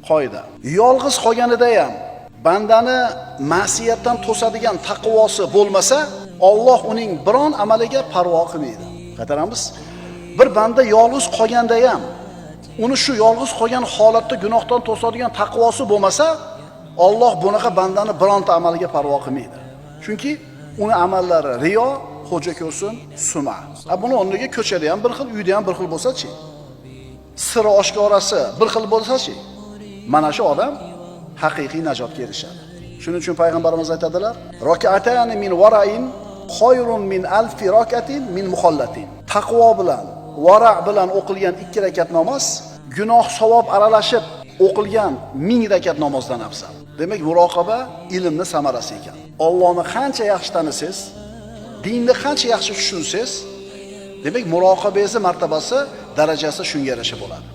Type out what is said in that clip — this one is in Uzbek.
Qoida. Yolg'iz qolganida ham bandani ma'siyatdan to'sadigan taqvosi bo'lmasa, Alloh uning biron amaliga parvo qilmaydi. Qaytaramiz. Bir banda yolg'iz qolganda ham uni shu yolg'iz qolgan holatda gunohdan to'sadigan taqvosi bo'lmasa, Alloh bunaqa bandani bironta amaliga parvo qilmaydi. Chunki uni amallari riyo, xo'ja ko'rsin, suma. A buni o'rniga ko'chada ham bir xil, uyda ham bir xil bo'lsa-chi? Siri oshkorasi bir xil bo'lsa-chi? Mana shu odam haqiqiy najotga erishadi. Shuning uchun payg'ambarimiz aytadilar: "Rak'atani min vara'in khayrun min alfi rakatin min muhallatin." Taqvo bilan, vara' bilan o'qilgan 2 rakat namoz gunoh savob aralashib o'qilgan 1000 rakat namozdan afzal. Demak, muroqaba ilmni samarasi ekan. Allohni qancha yaxshi tanisangiz, dinni qancha yaxshi tushunsangiz, demak, muroqabangizni martabasi, darajasi shunga yarasha bo'ladi.